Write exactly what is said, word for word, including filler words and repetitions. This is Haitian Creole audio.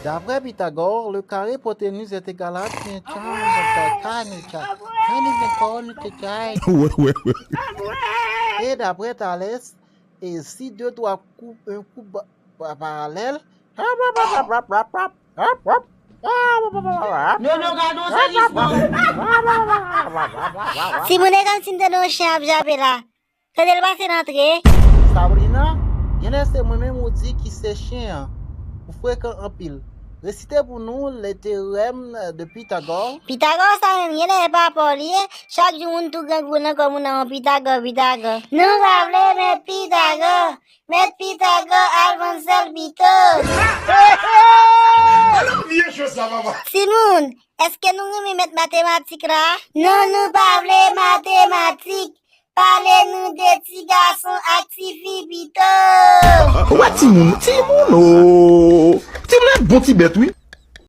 D'après Pythagore, le carré hypoténuse est égal à Wè, wè, wè. Wè, wè, wè. Et d'après Thalès, et si deux droits coupent un couple pa- parallèle, Nono, gade yon sèvis bon. Timoun, e kòmsi m tande yon chen ap jape la. Tande l pase nan tre. Sabrina, genlè se mwen menm ou di ki se chen an. Ou frekan anpil. Resite pou nou le théorème de Pythagore. Pythagore sa menm, genlè e pa pa w li ye. Chak jou moun tou grangou nan kò moun nan yon Pythagore, Pythagore. Nou pa vle met Pythagore. Met Pythagore al vann sèl pito. Vye cho sa, papa. Timoun, èske nou renmen mèt matematik la? Non, nou pa vle matematik. Pale nou de ti gason ak ti fi pito. Ou wè timoun, timoun o. Timoun e bon ti bèt wi.